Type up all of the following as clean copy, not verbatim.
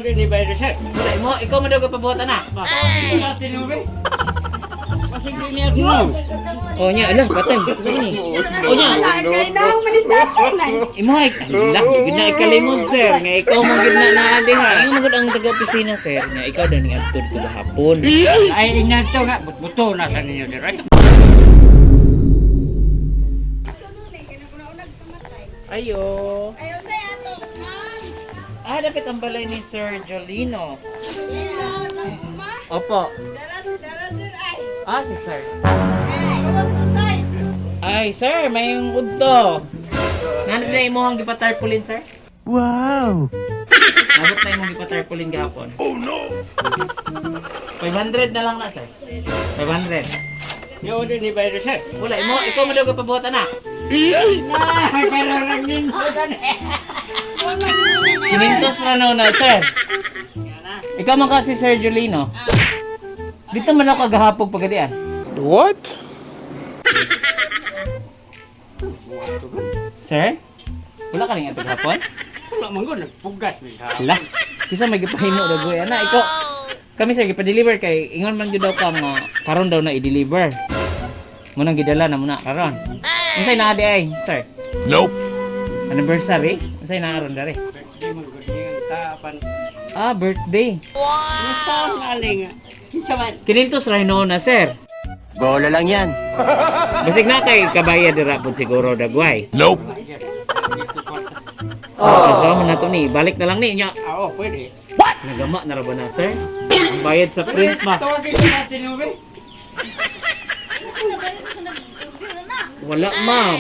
Ni ba sir? Wala mo, ikaw man daw kapabuhat ana. Natin mo be. Kasi di niya no. Oh nya, ala, patay. Sa ni? Oh nya. Wala kay nang manitapay na. Imo ay ala, gid na ikalimod, sir, nga ikaw man gid na naali ha. Ingon man gud ang taga-opisina, sir, nga ikaw daw ning adto dito hapon. Ay ingnan to nga buto na sa ninyo dir. Ay. Ayo. Ayo sa ato. Ah, dapat ang balay ni Sir Jolino. Opo. Dara dara sir ay. Ah, si sir. Gawas to tay. Ay, sir, may yung udto. Nandun na imong gipatarpulin, sir? Wow! Nabot na imong gipatarpulin gahapon. Oh, no! 500 na lang na, sir. 500. Yo din ni ba sir? Wala, imo, ikaw man daw kapabuhat ana. Ah, pero lang nin. Kinintos na no na, sir. Ikaw man kasi, Sir Jolino. Dito man ako kagahapog pagkadian. What? Sir? Wala ka rin ato gahapon? Wala man gud nagpugas mi ha. Hala. Kisa may gipahimo daw goy ana ikaw. Kami sir gipa-deliver kay ingon man gyud daw ka nga karon daw na i-deliver. Munang gidala na muna karon. Unsay naa di ay, sir? Nope. Anniversary? Unsay naa ron diri? Di man gud ning taapan. Ah, birthday. Taon aling. Kinsa man? Kinintos ra hinuon na, sir. Bola lang yan. Basig na kay kabaya dira pud siguro dagway. Nope. Oh, so man nato ni, balik na lang ni nya. Ah, oh, pwede. Nagama na ra ba na, sir? Ang bayad sa print ba? Tawagin ko natin mo be. Wala, ma'am.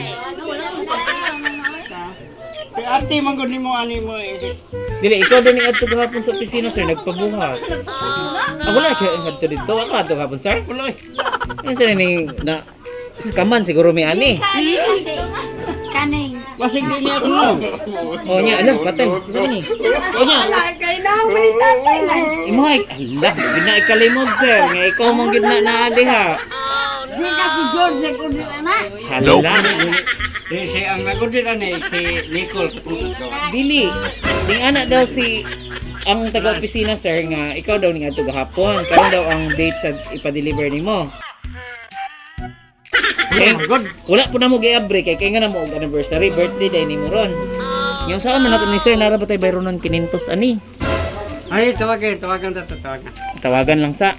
Kay ate man gud nimo ani mo eh. Dili, ikaw din adto gahapon sa opisina, sir, nagpabuhat. Ah, wala kay adto dito. Ako adto gahapon, sir. Wala eh. Yun sir ni na skaman siguro may ani. Kaning. Basig di niya no. Oh nya, ala, patay. Sa ni? Oh nya, Wala kay nang manitapay na. imo ay ala, gid na ikalimod, sir, nga ikaw mong gid na naali ha. Di ka si George ang order ana. Hala. Eh, si ang nag-order ani si Nicole katulad ko. Dili. Ning ana daw si ang taga-opisina, sir, nga ikaw daw ning adto gahapon. Karon daw ang date sa ipa-deliver nimo. Eh, wala po na mo giabre kay kay nga na mo og anniversary birthday day nimo ron. Yung saan man nato ni sir nara ba tay bayronon 500 ani? Ay, tawagin, tawagan ta, tawagan. Tawagan lang sa.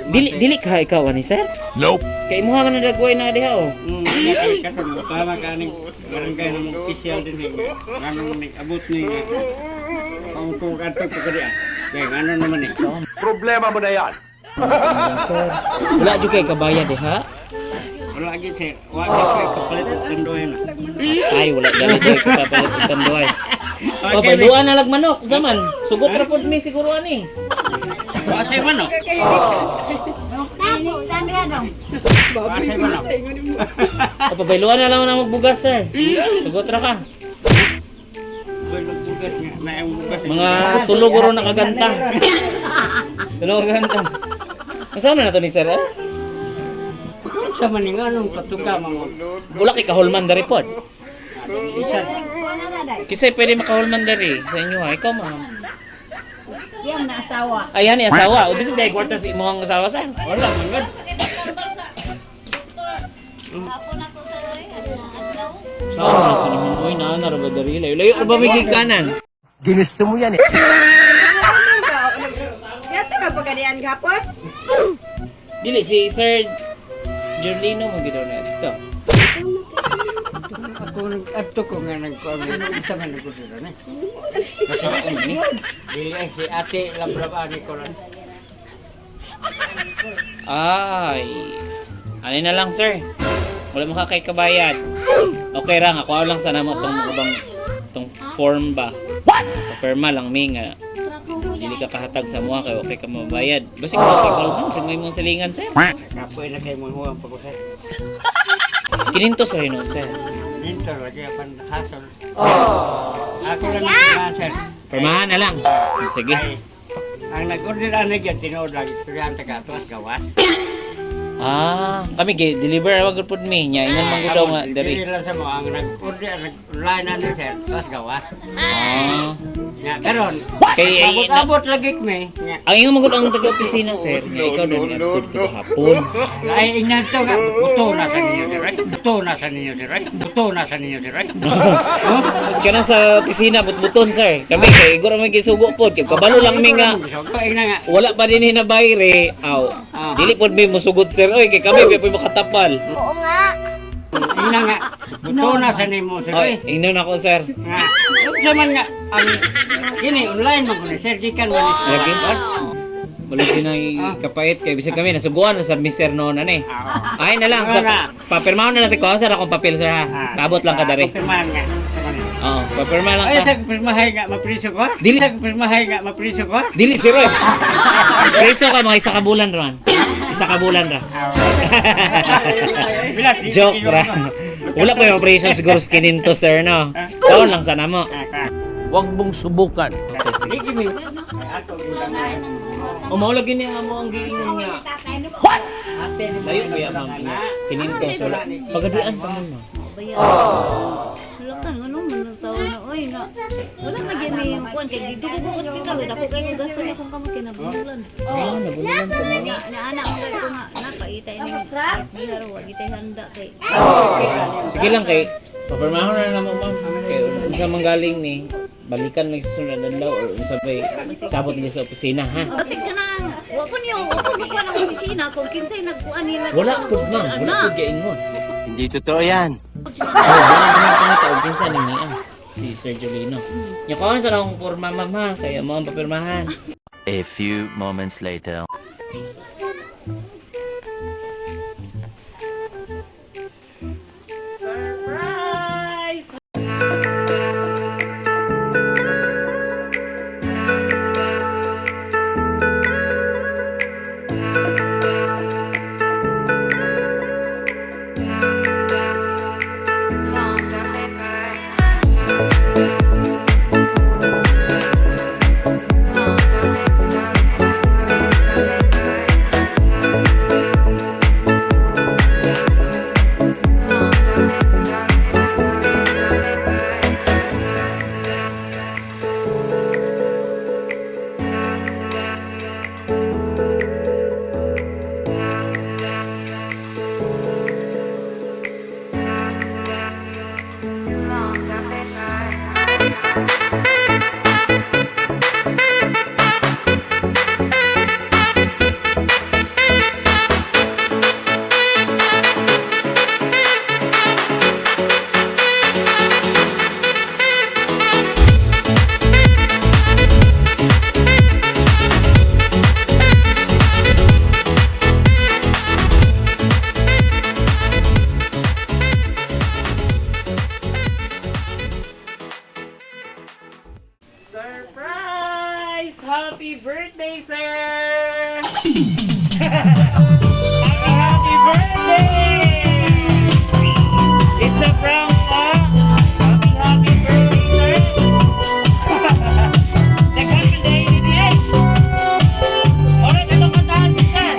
Dili dili ka ikaw ani sir? Nope. Kay imuha man na dagway na diha oh. Karon tama ka ning barangay ng official din eh. Nganong nag-abot ni nga. Kung kung adto ko kadi ah. Kay ngano naman eh. Problema mo na yan. Sir, wala jud kay kabayad diha. Wala gyud sir. Wa gyud koy kapalit og tandoy na. Ay, wala dali dali ka papalit og tanduay. Oh, bayluan na lag manok zaman. Sugot ra pod mi siguro ani. Wa say manok. Wa say manok. O, pabayluan na lang na magbugas, sir. Sugot ra ka. Bugas nga na ang bugas. Mga tulog ro nakaganta. Tulog kaganta. Masama na to ni sir, eh? Sa man nga nung patuka mga Wala kay kahulman dari pod. isa. Kasi pwede makahulman dari sa inyo ha. Ikaw, ma'am. Yang na asawa. Ayan, ni asawa. O, bisin dahil kwarta si imong asawa, sir. Wala man gud. Sawa na to naman. Uy, naa na ra ba dari? Layo, layo ra ba may gikanan? Ginusto mo yan eh. Order ka. Yato ka pagadian gapon. Dili, si Sir Jorlino mo gid na ito. Ako nag-adto ko nga nagkuang isa man nag-order ani. Masama ko ni. Dili ay si ate lablab ani ko lang. Ay. Ano na lang, sir? Wala mo ka kay kabayad. Okay ra nga, kuha lang sana mo tong ubang tong form ba. What? Paperma lang mi nga. Dili ka kahatag sa mua kay okay ka mabayad. Basta ka kay kalman sa may mong silingan, sir. Kapoy na kay mga huwang pag-usay. Kinintos ra hinuon, sir. Ninto lagi apan hasol. Ako lang na sir. Permahan na lang. Sige. Ay, ang nag-order ani gyud tinuod lagi estudyante ka tuwas gawas. Ah, kami gi deliver wa gud pud mi nya ingon man gud daw nga Diri diri. lang sa mo ang nag-order, nag-online na ni sir, tapos gawas. Ah. Nga karon. Kay ay, na, Abot-abot lagi mi. Nga ang ingon man gud ang taga-opisina, sir, nga ikaw doon nga tudto hapon. ay ingnan to nga buto na sa ninyo sir. Ay. Buto na sa ninyo sir. Ay. Buto na sa ninyo sir. Ay. Mas kana sa opisina butbuton, sir. Kami kay igor man gisugo pod kay kabalo lang mi nga Ay na nga. wala pa din hinabayre. Aw. Ah. Dili pod mi musugot, sir. Oy, kay kami pa makatapal. Ingna nga buto na sa nimo sir. Oy, Ay. ingnon ako, sir. Nga. Unsa man nga ang kini online man kuno sir gikan man ni. Lagi. Wala din ay kapait kay bisag kami nasuguan na sa mister noon ani. Ay na lang sa papirmahan na natin ko sir akong papel, sir, ha. Kaabot lang ka dari. Pirmahan nga. Oo, papirma lang Ay ka. sa pirmahay nga mapriso ko. Dili. Sa pirmahay nga mapriso ko. Dili sir. Oy. Preso ka mga isa ka bulan ron. Isa ka bulan ra. Bila Joke ra. Wala pa yung preso siguro sa kininto, sir, no. Taon lang sana mo. Huwag mong subukan. Di kimi. Ay, ako gud ang O mao lagi niya mo ang giingon nga. What? ate ni Layo kaya ma'am inga. Kininto so wala. Pagadian pa man, ma'am. Wala ka, ano man ang tao na, oy nga. Wala na gini yung kuan kay dito ko sa ospital, dako kay ko gasto na kung kamo kinabulan. Ah, nabulan ko ma'am. Na naana mo kay ko nga napaitay ni. Ni wa gitay handa kay. Sige lang kay papirmahon na lang mo, ma'am. Kay unsa man galing ni balikan lang sa sunod adlaw or unsa bay sabot niya sa opisina, ha. Kasi kanang wa po niyo, wa po ni kuan ang opisina kung kinsay nagkuan nila. Wala pud, ma'am, wala pud gaingon. Hindi totoo yan. Oh, wala naman pangita og kinsa ni niya. Si Sir Jolino. Nya kuan sa akong porma, ma'am, ha, kaya mo ang papirmahan. A few moments later. Surprise! Surprise! Happy birthday, sir! Happy, happy birthday! It's a prank, pa! Happy, happy birthday, sir! Daghan pa dahil ni Dieng! Alright, ito kantahan si sir!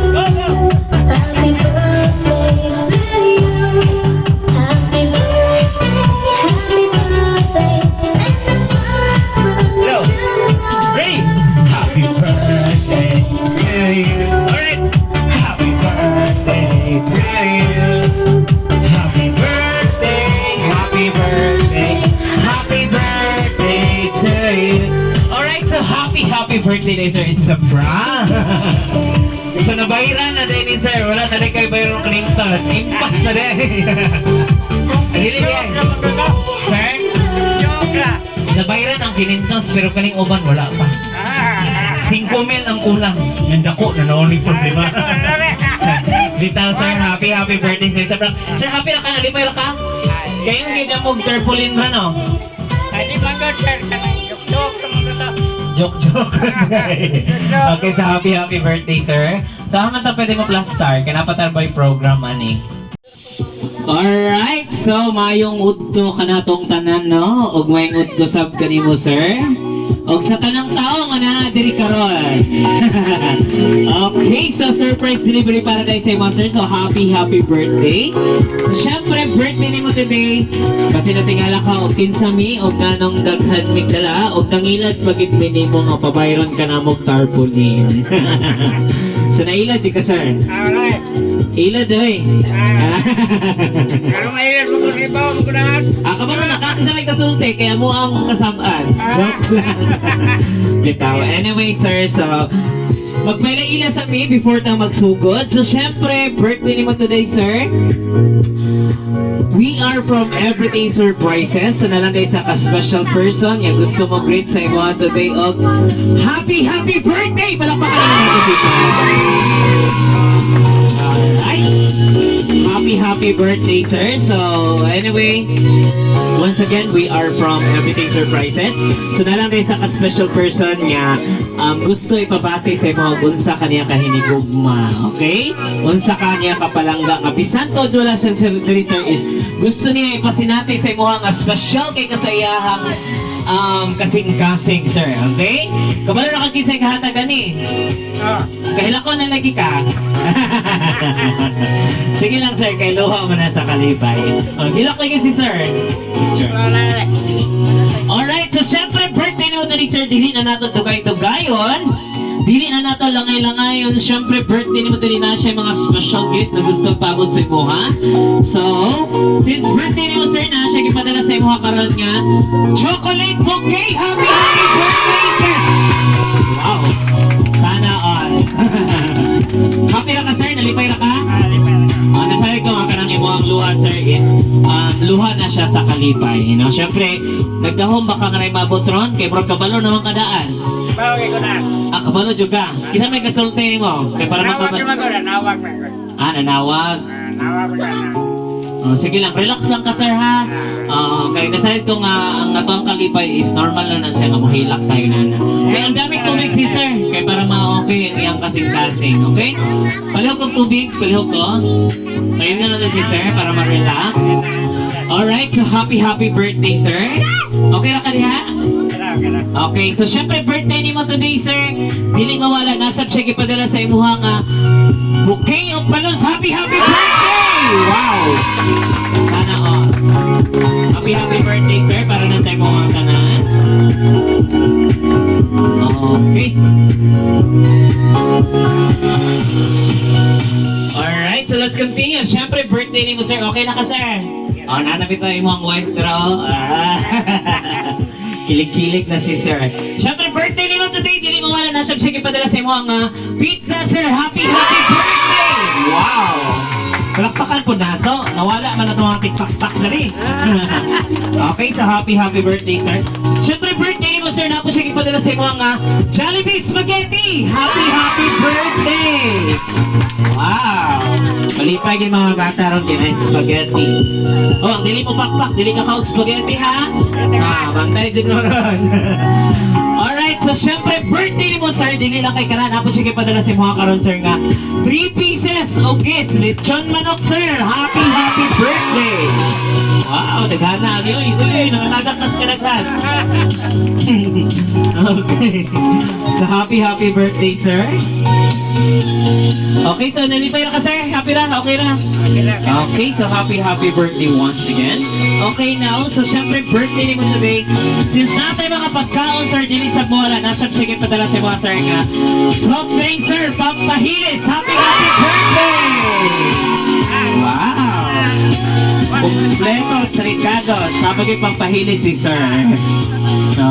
Go, go! Happy birthday to you. Happy birthday, happy birthday, and it's Hello. Ready? Happy birthday to you. Alright! Happy birthday to you. Happy birthday, happy birthday, happy birthday to you. Alright, so happy, happy birthday day, sir. It's a prank. So nabayaran na din ni sir. Wala na din kayo bayaran ng kalintas. Impas na din. Dili din. Sir, Joke ra. nabayaran ang kinintos pero kaning uban wala pa. 5 mil ang kulang. Nandako na naon yung problema. Bitaw, sir, happy, happy birthday, sir. Sobrang, sir, happy na ka, nalipay ra ka? Kayong ginamog tarpaulin ra, no? Ay di man gud sir kanang joke ra man gud to. Joke, joke. Okay, so happy, happy birthday, sir. So, haman ta pwede mo plus star? Kanapatar ba yung program, ani? Alright, so mayong udto kanatong tanan, no? Ug mayong udto sab kanimo, sir. Og sa tanang tao nga naa diri karon. Okay, so surprise delivery para dahil sa imo, sir. So happy, happy birthday. So syempre, birthday nimo today. Kasi natingala ka og kinsa mi og nganong daghan mig dala og nangilad pagid mi nimo nga pabayron ka namog tarpaulin. So nailad jud ka, sir. Alright. Ilad oy. Pero may mo ko ribaw mo kunahan. Ah, kabalo na ka may kasulti kaya mo ang kasamaan. Joke lang. Bitaw. Anyway, sir, so magpaila-ila sa mi before ta magsugod. So syempre, birthday nimo today, sir. We are from Everything Surprises. So nalang sa ka special person nga gusto mo greet sa imo today og happy happy birthday. Palakpakan na natin si sir. Alright. Happy happy birthday, sir. So anyway, once again, we are from Everything Surprises. So nalang sa ka special person nga gusto ipabati sa imo unsa kaniya kahinigugma, okay? Unsa kaniya kapalangga nga bisan tuod wala siya, sir, diri, sir, is gusto niya ipasinati sa imo nga special kay kasayahang kasing-kasing, sir, okay? Kabalo na kang kinsay kahatag gani. Oh. Kahila ko na lagi ka. Sige lang, sir, kay luha mo na sa kalipay. Oh, hilak lagi si sir. Picture. Wala. Alright, so syempre birthday naman ni sir, dili na nato dugay-dugayon. Dili na nato langay-langayon. Syempre birthday nimo dili na siya mga special gift na gusto paabot sa imo, ha? So, since birthday nimo, sir, na siya gipadala sa imo karon nga chocolate bouquet. Happy happy birthday, sir! Wow. Sana all. Happy ra ka, sir, nalipay ra ka? Ah, lipay ra ka. Ah, nasabi ko nga kanang imo ang luha, sir, is luha na siya sa kalipay. Syempre, nagdahom baka nga mabot ron kay murag kabalo naman kadaan. Bawo kay kunahan. Ah, kabalo jud ka. Kinsa may kasulti nimo? Kay para Nawag makabalo. naman ko na, nawag man ko. Ah, nanawag. Ah, nawag ko na. Oh, sige lang, relax lang ka, sir, ha. Oh, kay nasabi ko nga ang atong kalipay is normal lang na siya nga mohilak tayo nana. Kay ang daming tubig si sir kay para ma-okay ang iyang kasing-kasing, okay? Palihog kong tubig, palihog ko. Ayun na natin si sir para ma-relax. Alright, so happy happy birthday, sir. Okay ra ka diha? Kana, kana. Okay, so syempre birthday nimo today, sir. Dili mawala nasab siya gipadala sa imuha nga bouquet of balloons. Happy happy birthday! Wow! Sana all. Happy happy birthday, sir, para na sa imuha tanan. Okay. Alright, so let's continue. Syempre, birthday nimo, sir. Okay na ka, sir? Oh, nanapit na imong wife pero. Ah. Kilig-kilig na si sir. Syempre, birthday nimo today. Dili mo wala na siya padala sa imo ang pizza, sir. Happy, happy birthday! Wow! Palakpakan po nato. Nawala man na itong mga tikpak-pak na rin. Okay, so happy, happy birthday, sir. Syempre, birthday mo, sir. Napo siya ipadala sa imo ang Jollibee Spaghetti! Happy, happy birthday! Wow! Malipay yung mga bata ron kinay spaghetti. Oh, ang dili mo pakpak, dili ka kaog spaghetti, ha? Ah, bantay dyan mo ron. Alright, so syempre birthday ni mo, sir, dili lang kay karan. Ako siya padala sa mga karon, sir, nga 3 pieces of gis lechon manok, sir. Happy happy birthday. Wow, daghana. Uy, uy, nangatagak ka daghan. Okay. So happy happy birthday, sir. Okay, so nalipay na ka, sir. Happy na, okay na. Okay na. Okay, so happy, happy birthday once again. Okay now, so syempre birthday mo today. Since natay mga pagkaon, sir, dili sa bola, nasa chicken padala sa mga sir nga. Soft drink, sir, pampahilis. Happy, happy birthday! Wow! Kompleto sa Ricardo. Sabi ko pampahilis si sir.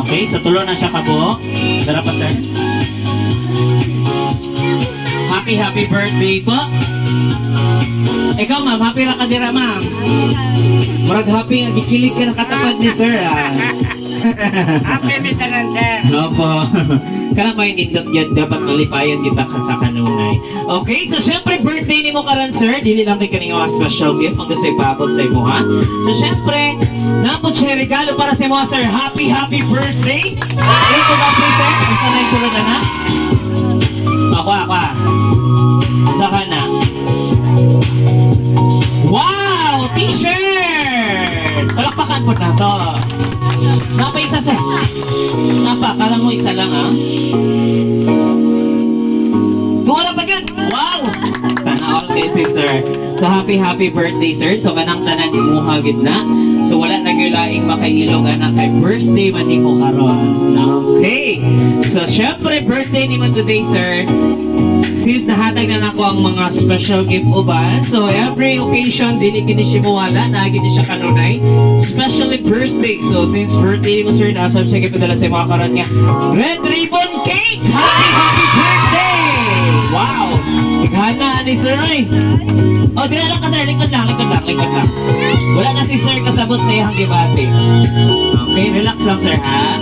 Okay, so tulo na siya kabuok. Tara pa, sir. Happy, happy birthday po. Ikaw, ma'am, happy ra ka dira, ma'am. Murag happy nga gikilig ka nakatapad ni sir, ah. Happy ni tanan, sir. Opo. Kanang may nindot yan, dapat malipayan kita ka sa kanunay. Okay, so syempre birthday nimo karon, sir. Dili lang kay kaning mga special gift ang gusto ipaabot sa imo, ha. So syempre, napot siya regalo para sa imo, sir. Happy happy birthday. Ito ba, please, sir? Gusto na isulod na? Ako, ako, ah. Saka na. Wow! T-shirt! Palakpakan po na to. Napa isa, sir. Napa, kala mo mo isa lang ah. Tuwa na pa gyud! Wow! Sana all kay si sir. So happy happy birthday, sir. So kanang tanan imuha gid na. So wala na gyud laing makailong anak kay birthday man nimo karon. Okay. So syempre birthday nimo today, sir. Since nahatag na nako ang mga special gift uban, so every occasion dili gini siya mawala, naa gini siya kanunay, especially birthday. So since birthday mo, sir, nasa siya gipadala sa mga karon nga red ribbon cake. Happy happy birthday! Wow! Ighana ni sir ay. Oh, dira lang ka, sir, likod lang, likod lang, likod lang. Wala na si sir kasabot sa iyang gibati. Okay, relax lang, sir, ha?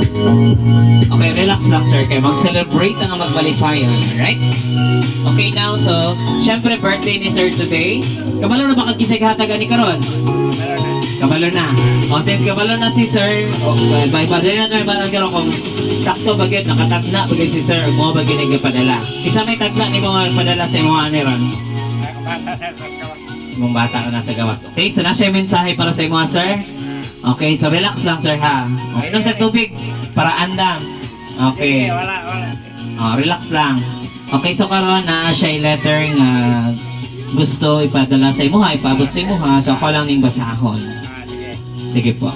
Okay, relax lang, sir, kay mag-celebrate ang magbalipayan, alright? Okay now, so, syempre birthday ni sir today. Kabalo na ba kag kisay hatag ani karon? Kabalo na. O, since kabalo na si sir, o, may padala na may barang karon kung sakto bagit, nakatagna bagit si sir, mo bagit ang padala. Isa may tagna ni mga padala sa imong ani ron. Bata, sir, pagkawas. Imong bata ka nasa gawas. Okay, so nasa yung mensahe para sa imo, sir. Okay, so relax lang, sir, ha. Okay, inom sa tubig para andam. Okay. Sige, wala, wala. Oh, relax lang. Okay, so karon na siya letter nga gusto ipadala sa imuha, ipaabot sa imuha. So ako lang ning basahon. Ah, sige. Sige po.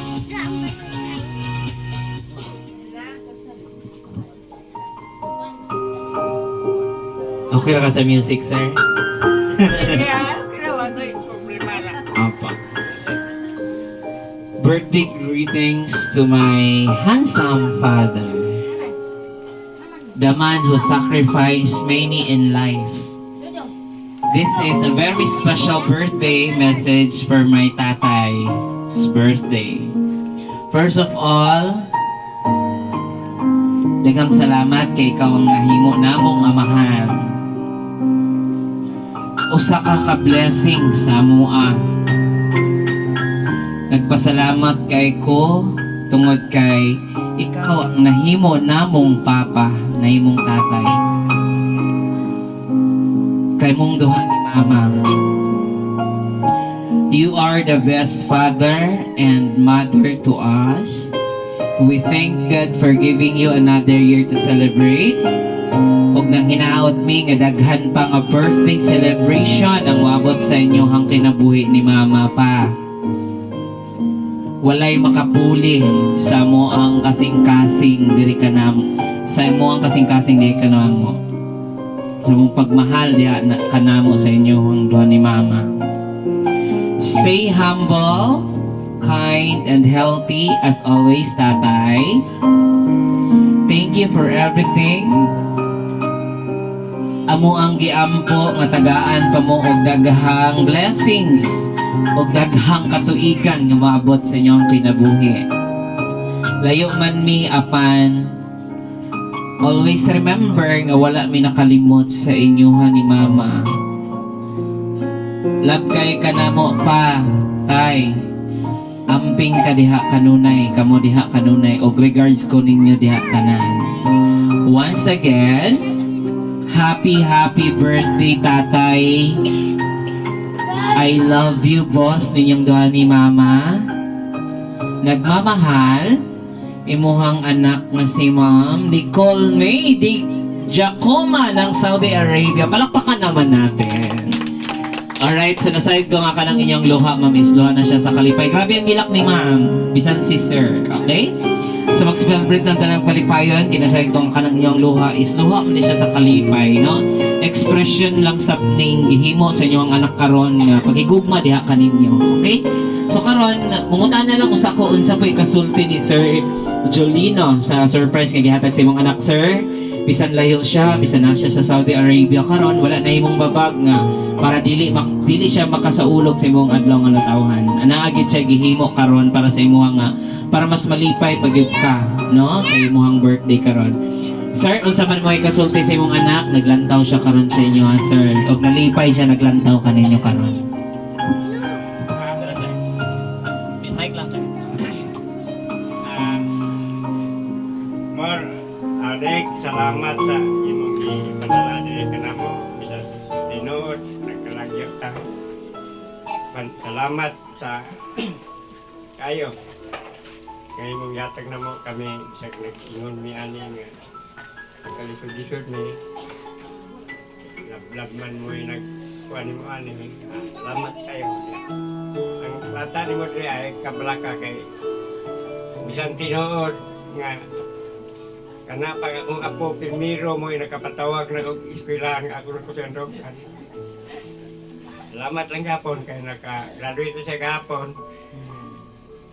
Okay ra ka sa music, sir? Sige, ah, okay na, wala ko'y problema na. Opo. Birthday greetings to my handsome father. The man who sacrificed many in life. This is a very special birthday message for my tatay's birthday. First of all, daghang salamat kay ikaw ang nahimo namong amahan. Usa ka ka blessing sa amoa. Nagpasalamat kay ko tungod kay ikaw ang nahimo namong papa, nahimong tatay. Kay mong duha ni mama. You are the best father and mother to us. We thank God for giving you another year to celebrate. Ug nang hinaot mi nga daghan pa nga birthday celebration ang moabot sa inyo ang kinabuhi ni mama pa. Walay makapuli sa mo ang kasing-kasing diri ka nam sa imo ang kasing-kasing diri ka namo. Sa mong pagmahal diha na kanamo sa inyo ang duha ni mama. Stay humble, kind, and healthy as always, tatay. Thank you for everything. Amo ang giampo nga tagaan pa mo og daghang blessings og daghang katuigan nga maabot sa inyong kinabuhi. Layo man mi apan always remember nga wala mi nakalimot sa inyoha ni mama. Love kay kanamo pa, tay. Amping ka diha kanunay, kamo diha kanunay, og regards ko ninyo diha tanan. Once again, happy happy birthday, tatay. I love you both ninyong duha ni mama. Nagmamahal, imuhang anak nga si Ma'am Nicole May Di Giacoma ng Saudi Arabia. Palakpakan naman natin. Alright, so nasayod ko nga ka ng inyong luha, ma'am, is luha na siya sa kalipay. Grabe ang gilak ni ma'am, bisan si sir, okay? So mag-celebrate ng tanang kalipayan, kinasayod ko nga ka ng inyong luha, is luha man ni siya sa kalipay, no? Expression lang sa ning gihimo sa inyong anak karon nga pagigugma diha kaninyo, okay? So karon, mungutan na lang usa ko unsa po ikasulti ni Sir Jolino sa surprise nga gihatag sa imong anak, sir. Bisan layo siya, bisan na siya sa Saudi Arabia karon, wala na imong babag nga para dili siya makasaulog sa imong adlaw nga natawhan. Anaa gid siya gihimo karon para sa imuha nga para mas malipay pag ka, no, sa imong birthday karon. Sir, unsa man mo ikasulti sa imong anak, naglantaw siya karon sa inyo ha, sir. Og nalipay siya naglantaw kaninyo karon. Tara, sir. Mic lang, sir. Ah, Mor, Adek, salamat sa imong gipadala diri kanamo bilang tinuod nagkalagyo ta. Salamat sa kayo. Kay imong yatag na mo kami sa nag-ingon mi ani nga nagkalisod-lisod mi. Lablab man mo yung nagkuha ni mo ani. Ah, salamat kayo. Ang bata ni mo diha ay kabalaka kay bisan tinuod nga kana pag akong apo primero mo yung nakapatawag na kog eskwelahan nga ako ko sa. Salamat lang gapon kay naka-graduate na siya gapon.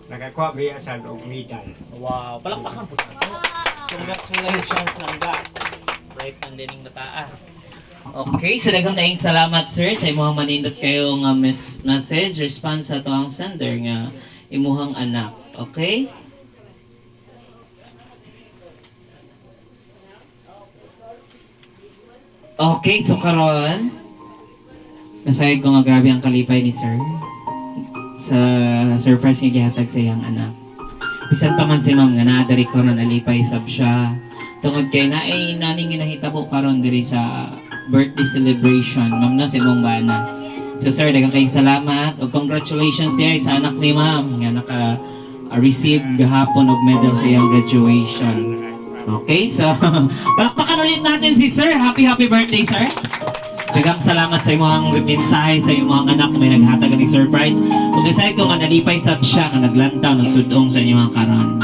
Nakakuha biya sa og medal. Wow, palakpakan po nato. Congratulations langga. Bright ang dining bataa. Okay, so daghang kayong salamat, sir, sa imuhang manindot kayo nga message response sa atoang sender nga imuhang anak. Okay? Okay, so karon nasayod ko nga grabe ang kalipay ni sir sa surprise nga gihatag sa iyang anak. Bisan pa man si ma'am nga naa diri karon, alipay sab siya. Tungod kay naay naning ginahitabo karon diri sa birthday celebration ma'am na sa imong bana. So sir, daghang kayong salamat ug congratulations diay sa anak ni ma'am nga naka receive gahapon og medal sa iyang graduation. Okay, so palakpakan ulit natin si sir. Happy happy birthday, sir. Daghang salamat sa imong mensahe sa imong anak may naghatag ng surprise. Ug decide ko nga nalipay sab siya nga naglantaw nagsudong sa inyong karon.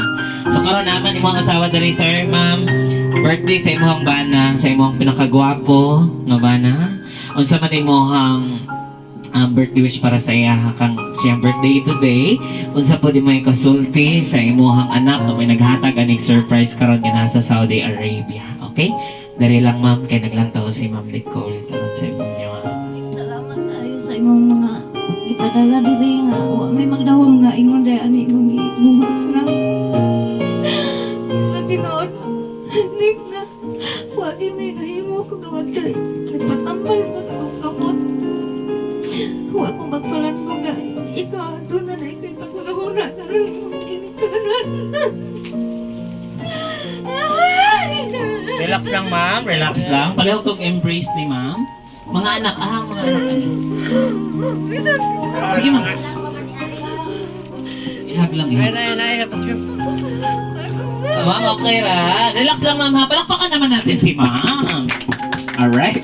So karon naman imong asawa diri, sir, ma'am. Birthday sa imong bana, sa imong pinakagwapo nga bana. Unsa man imong birthday wish para sa iya kang siyang birthday today? Unsa po di may kasulti sa imuhang anak nga may naghatag aning surprise karon nga nasa Saudi Arabia? Okay, dali lang ma'am kay naglantaw si Ma'am Nicole karon sa imong niyo. Salamat kayo sa imong mga gipadala diri nga wa may magdawom nga ingon day ani imong gibuhat na. Sa tinuod, Nick, na wa gyud may nahimo ko tungod kay nagpatambal ko sa akong kamot. Wa ko magpalan ko nga ikaw doon na na ikay paghunahuna karon imong ginikanan. Relax lang ma'am, relax lang. Palihog kog embrace ni ma'am. Mga anak, mga anak ani. Sige ma'am. Ihag lang, ihag. Ay, ay, ay, Ma'am, okay ra. Relax lang ma'am ha. Palakpakan naman natin si ma'am. Alright.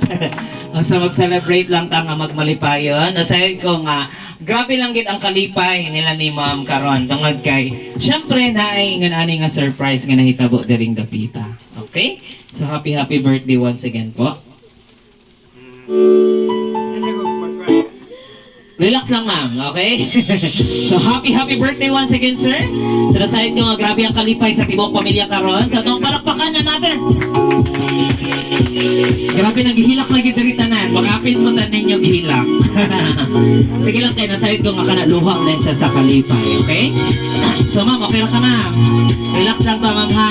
So mag-celebrate lang ta nga magmalipayon. Nasayon ko nga, grabe lang gid ang kalipay nila ni ma'am karon tungod kay syempre naay ngan ani nga surprise nga nahitabo diring dapita. Okay? So happy happy birthday once again po. Ano ko pagkuha? Relax lang ma'am, okay? So happy happy birthday once again, sir. So nasahin ko nga grabe ang kalipay sa tibuok pamilya karon. So itong palakpakan na natin. Grabe naghihilak lagi diri tanan. Makapil mo tanan ninyo gihilak. Sige lang kay nasahin ko nga kana luha na siya sa kalipay, okay? So ma'am, okay lang ka ma'am? Relax lang ta ma'am ha.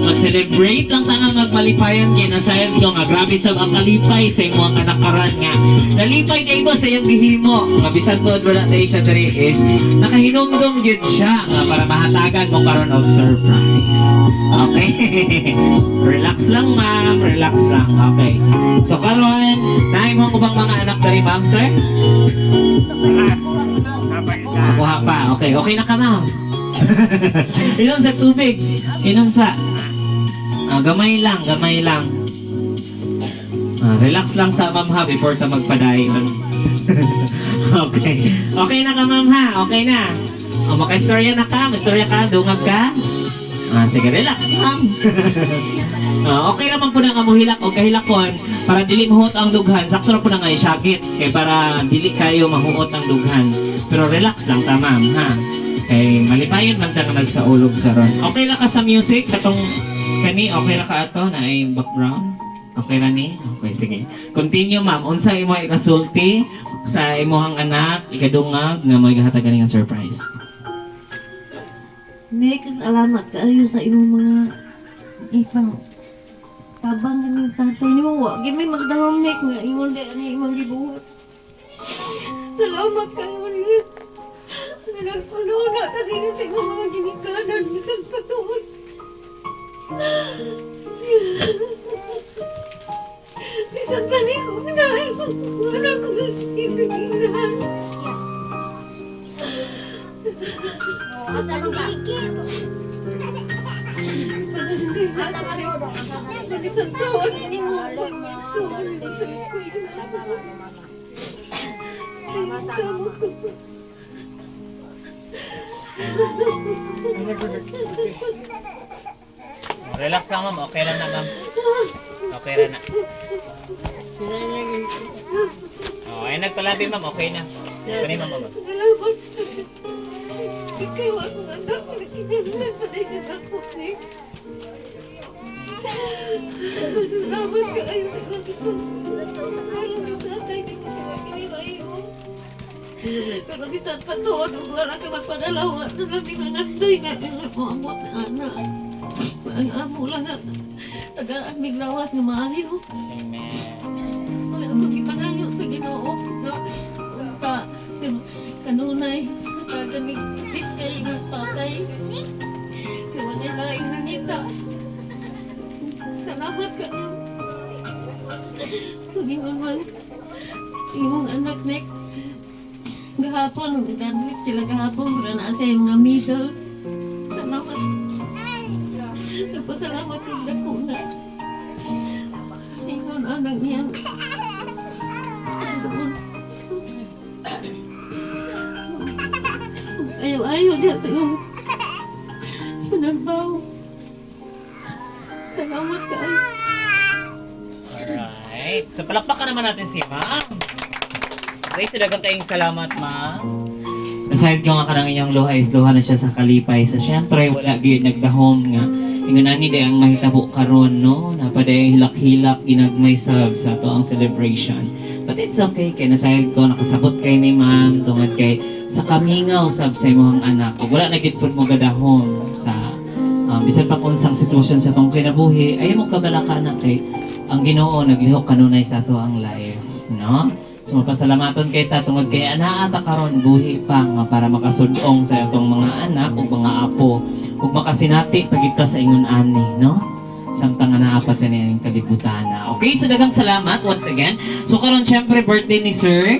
Mag-celebrate lang ta nga magmalipayon kay nasayon ko nga grabe sab ang kalipay sa imong anak karon nga. Nalipay kay mo sa iyang gihimo. Nga bisan tuod wala na siya diri is nakahinumdum gyud siya nga para mahatagan mo karon og surprise. Okay. Relax lang ma'am, relax lang. Okay. So karon, naay mo ang ubang mga anak diri ma'am, sir? Kapag isa. Nakuha pa. Okay, okay na ka, ma'am. Inom sa tubig. Inom sa... Ah, gamay lang, gamay lang. Ah, relax lang sa ma'am ha before ta magpadayon. Okay. Okay na ka ma'am ha. Okay na. O, makaistorya na ka. Maistorya ka. Dungag ka. Ah, sige, relax ma'am. Ah, okay naman po na nga mohilak o kahilakon para dili mahuot ang dughan. Sakto ra po na nga isakit kay para dili kayo mahuot ang dughan. Pero relax lang ta ma'am ha. Kay malipayon man ta nga nagsaulog karon. Okay ra ka sa music katong kani, okay ra ka ato na ay background? Okay ra ni? Okay, sige. Continue ma'am. Unsa imo ikasulti sa imong anak ikadungag nga may gahatag nga surprise? Nick, salamat kaayo sa imong mga ipang tabang ganing tatay nimo. Wa gyud may magdahom, Nick, nga ingon di ani imong gibuhat. Salamat kayo, Nick. Nga nagpanahon ka gini sa imong mga ginikanan bisan pa tuod. Bisan pa ni kung naay wala ko na. Asa Isang taon mo pag-isuon sa kuya. Tama ko. Relax lang, ma'am. Okay lang na, ma'am. Okay ra na. Oh, ay nagpalabi, ma'am. Okay na. Okay na, ma'am. Salamat. Ikaw akong anak. Nakinahanglan pa rin ang ako ni. Salamat kaayo sa gusto. Alam tatay, di ko kinakinilayo. Pero bisan pa tuon, ug wala ka magpadalawa na lang ni mga anday nga nga moamot na anak. Ang amo lang nga tagaan mig lawas nga maayo. Amen. Ay, ako gipangayo sa Ginoo nga unta pero kanunay hatagan mig peace kay nga tatay. Kay walay laing nangita. Salamat kaayo. Pag man imong anak nek gahapon graduate sila gahapon wala na sa mga medals. Salamat. Nagpasalamat kong dako na. Ingon anak niya. Doon. Ayaw-ayaw niya sa iyong panagbaw. Salamat kaayo. Alright. So, palakpakan naman natin si ma'am. Okay, so daghang kayong salamat, ma'am. Aside ko nga kanang iyang luha is luha na siya sa kalipay. So, syempre, wala gyud nagdahom nga. Ingon ani day ang mahitabo karon, no? Napaday hilak-hilak ginagmay sab sa ato ang celebration. But it's okay kay nasayod ko nakasabot kay ni ma'am tungod kay sa kamingaw sab sa imong anak. Ug wala na gid pud mo gadahom sa bisan pa kung unsang sitwasyon sa atong kinabuhi, ayaw mo kabalaka na kay ang Ginoo naglihok kanunay sa ato ang life, no? So mapasalamaton kay ta tungod kay anaa ta karon buhi pa nga para makasudong sa atong mga anak ug mga apo ug makasinati pagita sa ingon ani, no? Samtang nga naa pa tani ang kalibutan na. Okay, so daghang salamat once again. So karon syempre birthday ni Sir.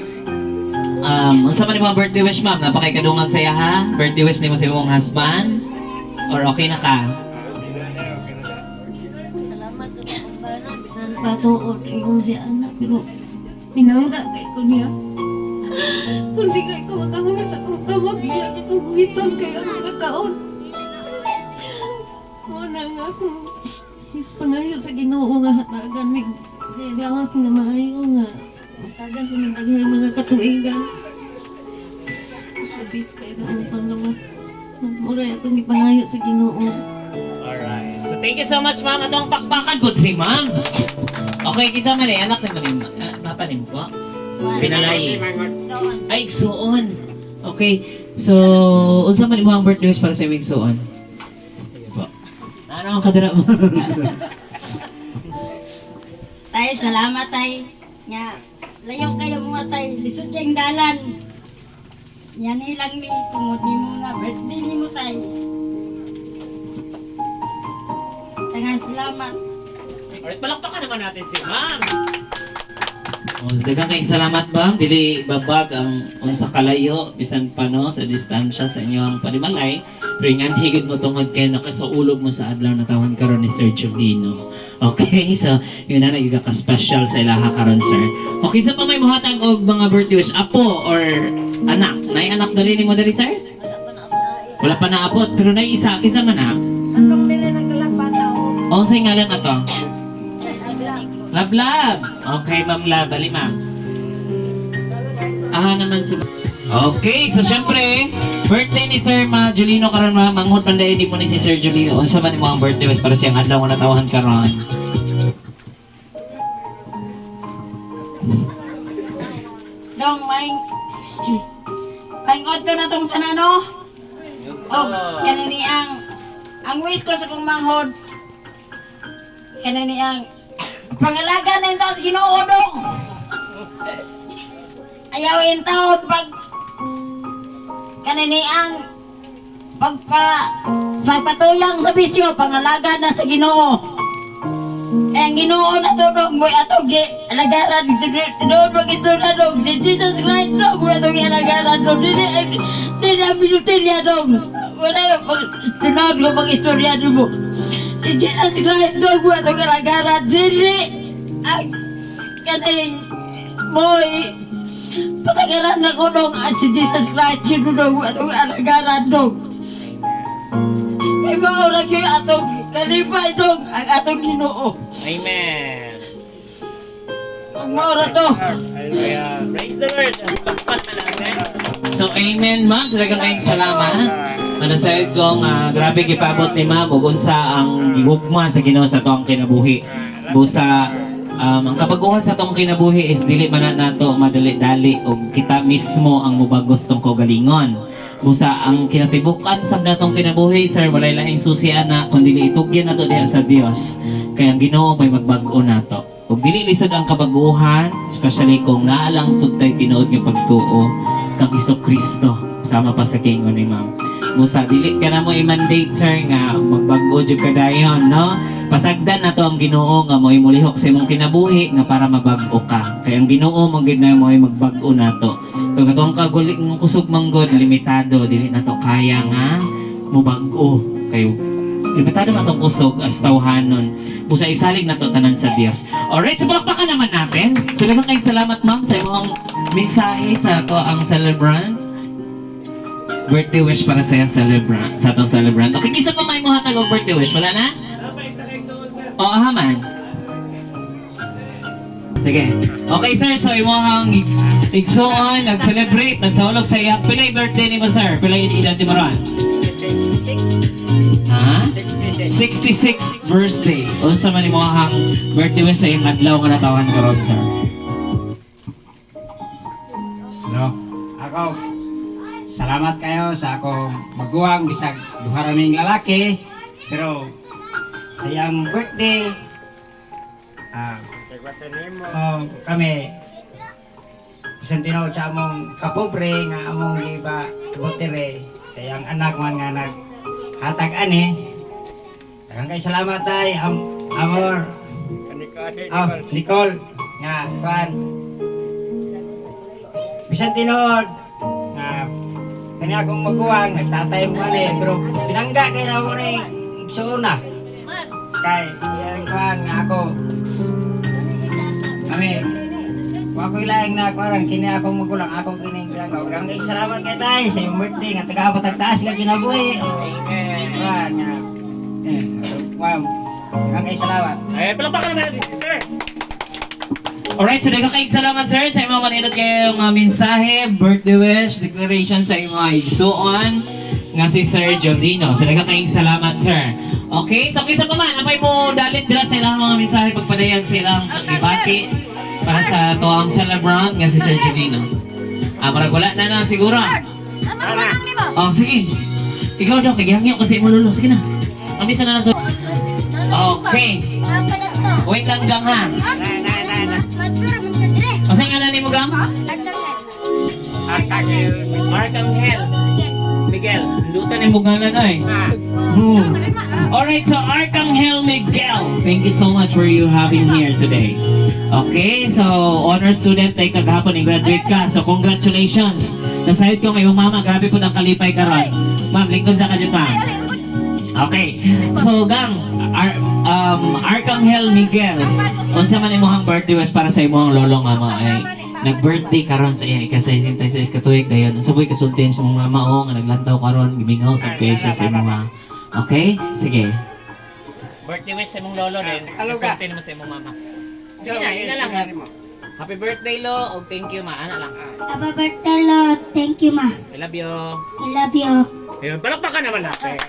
Unsa man imong birthday wish, ma'am? Napakay kadungan saya ha? Birthday wish nimo sa imong husband? Or okay na ka? Salamat sa akong bana. Bisan pa tuod ingon si anak pero pinangga kay ko niya. Kung di kay ko makamangat akong kamag niya kasugitan kay ang mga kaon. Muna nga akong pangayo sa Ginoo nga hatagan mig gawas nga maayo nga hatagan sa mga daghang mga katuigan. Sabit kay sa akong panglawas. Mura akong gipangayo sa Ginoo. Alright. So thank you so much, ma'am. Ato ang pakpakan po si ma'am. Okay, kisa man eh. Anak ni manim, ah, papa ni mo po? Pinalay. Ay, igsuon. Okay. So, unsa man imo ang birthday wish para sa imong igsuon? Sige po. Ano ang kadara mo? Tay, salamat tay. Nga, layo kayo mga tay, lisod kayong dalan. Yan lang mi, tungod ni mo nga birthday ni mo tay. Tangan salamat. Alright, palakpakan naman natin si ma'am. Oh, daghang kayong salamat, ma'am. Dili babag ang unsa kalayo bisan pa no sa distansya sa inyong panimalay. Pero yung higit mo tungod kay nakasuulog mo sa adlaw na tawan karon ni Sir Julino. Okay, so yun na nagigaka-special sa ilaha karon, sir. Okay, sa pa may muhatag og mga birthday wish, apo or anak? Nay anak dali nimo dali, sir? Wala pa naabot, pero nay isa kinsa man ah? Atong dire ng kalapata o. Unsay ngalan ato? Love. Okay, Ma'am Lab. Bali, ma'am. Aha naman si. Okay, so syempre, birthday ni Sir Ma Julino karon ma, manghod man dahil mo ni si Sir Julino. Unsa man imo ang birthday wish para siyang adlaw nga natawahan karon? Dong, may Paingod ko na tong tanan no. Oh, kanini ang wish ko sa kong manghod. Kanini ang pangalaga na yung taon sa Ginoo dong. Ayaw yung taon pag kanini ang pagpa pagpatuyang sa bisyo pangalaga na sa Ginoo. Eh, ang Ginoo na to dong mo'y atong gi alagaran tinuod mag-istorya dong si Jesus Christ dong mo'y atong alagaran dong dili dili na minutin niya dong wala pag tinuod ko mag-istorya dong mo. Si Jesus Christ dong mo atong alagaran dili ang kaning moy patagaran na ko dong at si Jesus Christ dong mo atong alagaran dong. Kay mao ra gyud atong kalipay dong ang atong Ginoo. Amen. Ang mao ra to. Hallelujah. Praise the Lord. Palakpakan na natin. So, amen, ma'am. Sa daghang kayong salamat. Ano sa ko nga grabe gipabot ni ma'am ug unsa ang gihugma sa Ginoo sa atong kinabuhi. Busa ang kabaguhan sa atong kinabuhi is dili man na nato madali-dali ug kita mismo ang mubagos tong kaugalingon. Busa ang kinatibukan sa natong kinabuhi, sir, walay laing susi ana kundi itugyan nato diha sa Dios. Kay ang Ginoo may magbag-o nato. Ug dili lisod ang kabaguhan, especially kung naa lang pud tay tinuod nga pagtuo kang Hesus Kristo sama pa sa kingon ni ma'am. Busa dili ka na mo i-mandate, sir, nga magbag-o jud ka dayon, no? Pasagdan na to ang Ginoo nga mo'y mulihok sa imong kinabuhi nga para mabag-o ka. Kay ang Ginoo man gyud na mo'y magbag-o nato. Kung atong kaguli ng kusog manggod limitado, dili na to kaya nga mobag-o kayo. Limitado man atong kusog as tawhanon. Busa isalig na to tanan sa Dios. Alright, so palakpakan naman natin. So daghang kayong salamat, ma'am, sa imong mensahe sa ato ang celebrant. Birthday wish para sa iyang celebrant, sa atong celebrant. Okay, kinsa pa may mohatag og birthday wish? Wala na? Oo, haman. Sige. Okay, sir. So, imo ang igsuon, nag-celebrate, nagsaulog sa iyang. Pilay birthday ni mo, sir? Pilay edad ni mo ron? Ha? 66 birthday. Unsa man imo ang birthday wish sa iyang adlaw nga natawan karon, sir? No. Ako, salamat kayo sa akong maguwang bisag duha ra ming lalaki pero sa iyang birthday oh, kami bisan tinuod sa among kapobre nga among giba botere sa iyang anak man nga naghatag ani. Daghang kay salamat tay amor. Oh, Nicole nga kuan bisan tinuod nga kani akong maguwang nagtatay mo ani pero pinangga kay ra mo ni igsuon na kay iyang kuan nga ako kami wa ko'y laing na kuan kini akong magulang ako kini pinangga. Daghang kay salamat kay tay sa imong birthday nga taga patagtaas nga kinabuhi. Amen. Kuan nga wow, daghang kay salamat. Ay, palakpakan naman natin si sir. Alright, so daghang kayong salamat, sir, sa imong manindot kayong mensahe, birthday wish, declaration sa imong igsuon nga si Sir Jolino. So daghang kayong salamat, sir. Okay, so kisa pa man, apay mo dalit dira sa ilang mga mensahe pagpadayag sa ilang pagibati para sa toang celebrant nga si Sir Jolino. Ah, parang wala na na siguro. Oh, sige. Ikaw daw, kay gihangyo kasi mo lolo. Sige na. Ambisa na lang sa. Okay. Wait lang, gang, ha. Asa nga ni mo, gang? Arcangel Miguel. Luta ni mo ngalan ay. Alright, so Arcangel Miguel. Thank you so much for you having here today. Okay, so honor student ay kagahapon i-graduate ka. So congratulations. Nasayod ko ngayong mama, grabe po ng kalipay karon. Ma'am, lingkod sa kadyo pa. Okay. So gang, Arcangel Miguel, unsa man imong birthday wish para sa imong lolo nga mo ay nag-birthday karon sa iya ika-66 ka tuig dayon. Unsa po'y kasulti sa imong mama o nga naglantaw karon gimingaw sa presyo sa imong mama? Okay? Sige. Birthday wish sa imong lolo din. Kasulti mo sa imong mama. Sige na, yun na lang. Happy birthday, lo. Og thank you, ma. Ana lang. Happy birthday, Lord. Thank you, ma. I love you. I love you. Ayun, palakpakan naman natin.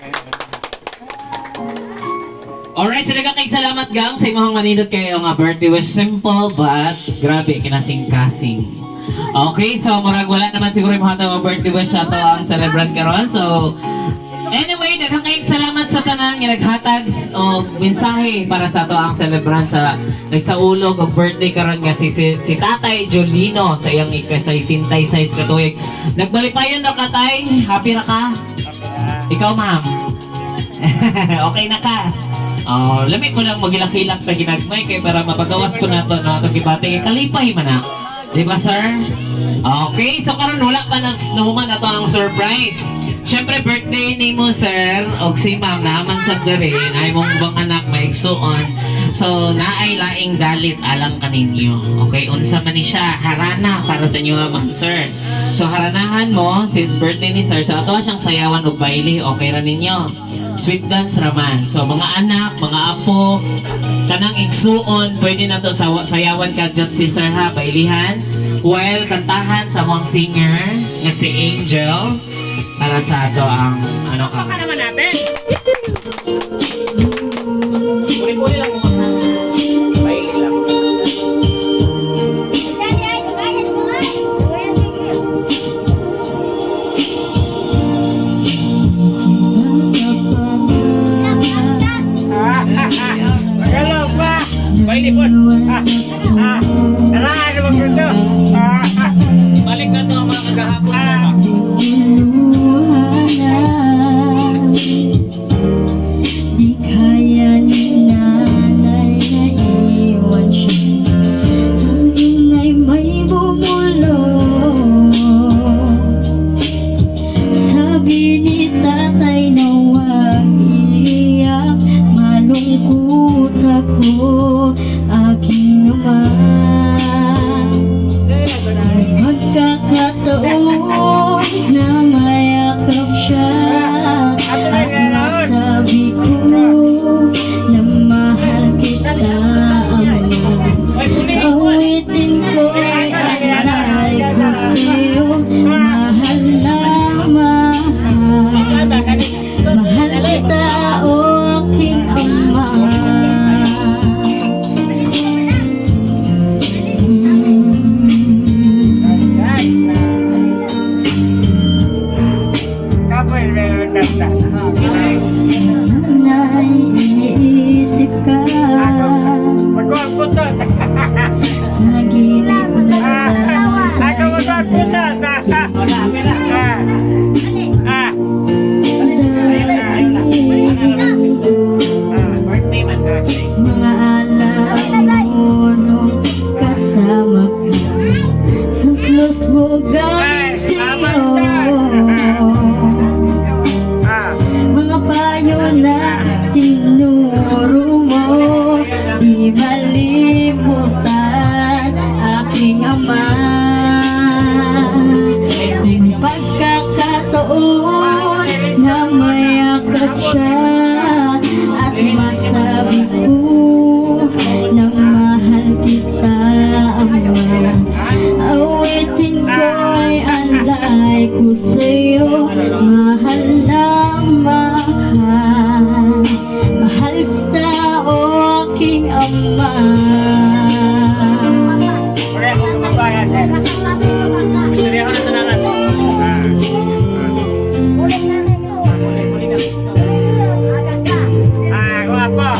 Alright, so daghang kay salamat, gang, sa imong manindot kayo nga birthday was simple but grabe kinasing-kasing. Okay, so murag wala naman siguro yung mga mga birthday wish sa ato ang celebrant karon. So anyway, daghang kayong salamat sa tanan nga naghatag og mensahe para sa ato ang celebrant sa nagsaulog og birthday karon nga si Tatay Jolino sa iyang ika-66 ka tuig. Nagbalipayon ra ka, tay. Happy ra ka? Ikaw, ma'am. Okay na ka. Oh, lamig ko lang magilak-hilak ta ginagmay kay para mapagawas ko na to na atong gibati kay kalipay man na. Di ba, sir? Okay, so karon wala pa na nahuman ato ang surprise. Siyempre, birthday ni mo, sir, og si ma'am, naman sa diri, na imong ubang anak, maigsuon. So, naay laing dalit alang kaninyo. Okay, unsa man ni siya, harana para sa inyo nga, ma'am, sir. So, haranahan mo, since birthday ni sir, so ato siyang sayawan og baile, okay ra ninyo. Sweet dance raman. So, mga anak, mga apo, kanang igsuon, pwede na to sayawan kadyot si sir ha, bailihan. While kantahan sa mong singer, nga si Angel, para sa ato ang ano ka. Baka naman natin. Puli-puli lang mo ha. Baili lang. Magalaw pa! Baili po. Ah, ah, tara, ano bang gusto? Ah, ah, Ibalik na to ang mga kagahapon, sir ba? Di kaya ni nanay na iwan siya. Ang inay may bumulong. Sabi ni tatay na huwag iiyak. Malungkot ako, aking ama. Magkakataon na mayakap siya at masabi ko na mahal kita, ama. Awitin ko ay alay ko sa'yo. Mahal na mahal. Mahal kita, o aking ama. Kapoy, meron tanda. Nay, iniisip ka. Magkuha to. Sa naginip na Ako magkuha to. Ah, ah, ah, birthday man. Ah. Mga alam mo nung kasama ka. Sa close mo galing sa'yo. Ah, Mga payo na tinuro mo, di malimutan, aking ama. Pagkakataon na mayakap siya at masabi ko na mahal kita, ama. Awitin ko ay alay ko sa'yo. Mahal na mahal. Mahal kita, o aking ama. Wala akong kumabaya, sir. Istoryahan na tanan. Ah, Puli-puli na. ah, guwapo. Ah,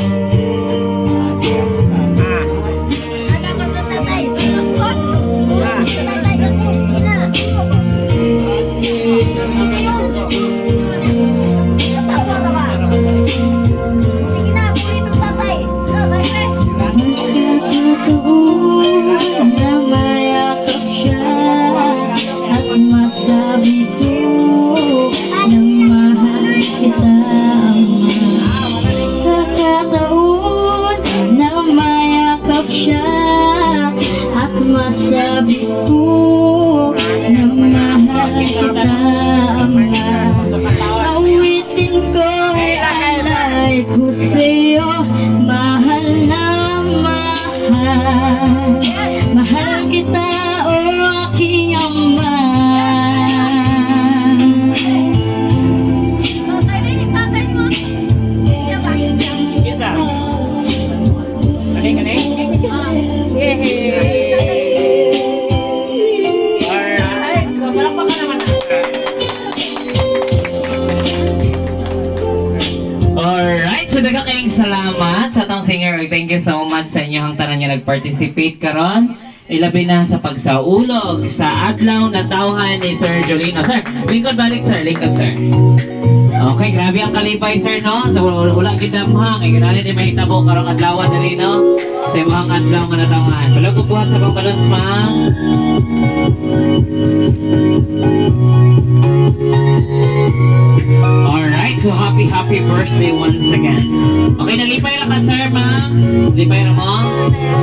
Pagkakataon na mayakap siya at masabi ko na mahal kita, ama. Pagkakataon na mayakap siya at masabi ko na mahal kita, ama. Awitin ko ay alay ko sa'yo. Mahal na mahal. Mahal kita, o aking ama. Isa. Kani kani. Alright. So palakpakan naman natin. Alright, so daghang kayong salamat sa atong singer. Thank you so much sa inyong tanan nga nag-participate karon. Ilabi na sa pagsaulog sa adlaw na tawhan ni Sir Jolino. Sir, lingkod balik sir, lingkod sir. Okay, grabe ang kalipay sir, no? So wala, wala gidamhang, kay ganani ni mahitabo karong adlaw diri, no? Sa imong adlaw nga natawhan. Balog ko kuha sa akong balons, ma'am. Alright, so happy, happy birthday once again. Okay, nalipay ra ka, sir, ma'am? Lipay ra mo?